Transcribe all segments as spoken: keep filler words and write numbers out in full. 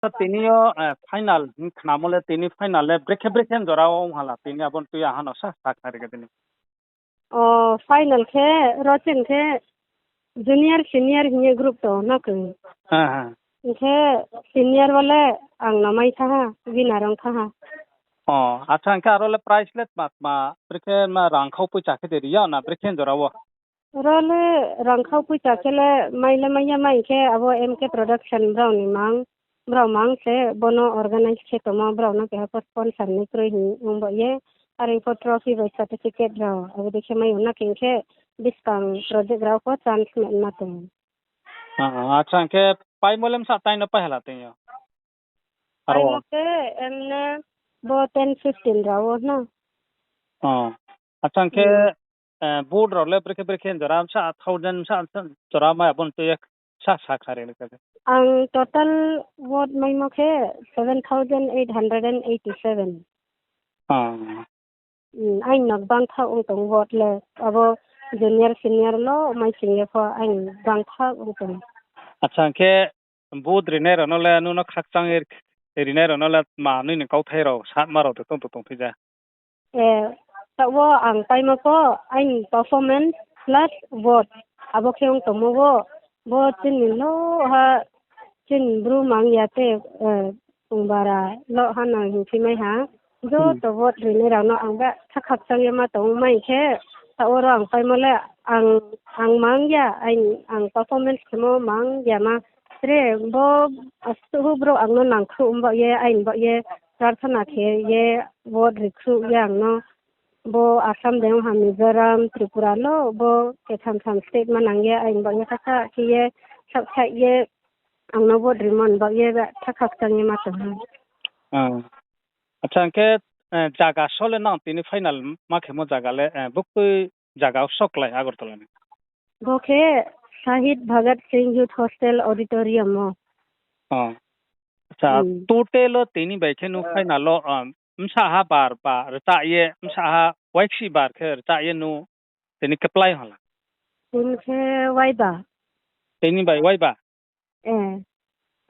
Acha, tini yo, eh, final hing khnamo le, tini final le brekhe brekhe jora wo ong hala, tini abo no tui aha no sa sakhnari khe tini. O, final khe, ro chini khe junior, senior hing ye group tong na khe. Ha, ha. Hing khe senior wo le ang no mai tha ha, winner ong tha ha. O, acha, hing khe aro le prize le tma tma, brekhe ma rangkhau poicha khe de ri ya na, brekhe jora wo? Ro le rangkhau poicha khe le mai le mai ya, mai khe abo M K Production brao ni mang, brao mang se bono organize khe tongmo, brao no keha pho sponsor ni kroi hing ong baoh ye, are pho trophy bai certificate rao abo dei khe mai ou, na khe hing khe buskang project rao pho chance ma tong. Ah, acha, hing khe paimo le bsa tai no pai hala tong yo? Aro paimo khe emne bo ten fifteen rao wo na. Oh. Acha, hing khe, eh, vote rao le brekhe brekhe jora bsa thousand bsa jora mai abo no tui ye sa sakhnari khe. Ang total vote maimo khe seven thousand eight hundred and eighty seven. Ah. Hmm, aini no gbang thaoh ong tong vote le, abo junior senior lo mai sing ye pho aini gbang thaoh ong tong. Acha, hing khe vote rinai rao no le, nung no khakchang ye rinai rao no le tma nini kauthai rao satma rao de tong tong tongphi ja? Eh, taoh wo ang paimo pho aini performance plus vote abo khe ong tongmo wo, bo chini lo ha chini Bru mang ya te, eh, chung bara lo ha no hingphi mai ha. Joto vote rinai rao no ang ba tha khakchang ye ma tong mai khe, taoh wo ro ang paimo le ang, ang mang ya, aini, ang performance khemo mang ya ma. Tre bo asuh brouh ang no nangkhruh baoh ye, aini baoh ye prarthana khe ye vote rikhruh ye ang no bo Assam de ong ha, Mizoram, Tripura lo bo ketham tham state ma nang ye, aini baoh ye khakha khe ye, saohthaih ye, ang no vote rimo ni baoh ye ba tha khakchang ye ma tong ha. Acha, hing khe, eh, zaga so le nang tini final ma khemo zaga le, eh, buktui zaga wo so klái Agartala ni? Bo khe Shahid Bhagat Singh Youth Hostel Auditorium wo. Acha, total wo tini bai khe nung final wo, ah, bsa ha bar ba rchah ye, bsa ha waiksi bar khe rchah ye nung tini khe plái hala? Tini khe waiba. Tini bai waiba? Eh.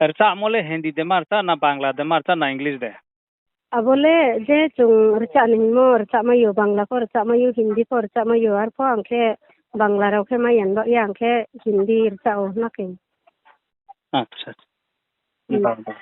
Rchahmo le Hindi de ma rchah na, Bangla de ma rchah na, English de? Abo le je chung rchah ni hingmo rchahmai ou, Bangla pho rchahmai ou, Hindi pho rchahmai ou, arpho ang khe Bangla rao khe mai ya ni baoh ye ang khe Hindi rchah ou na khe. Acha, acha.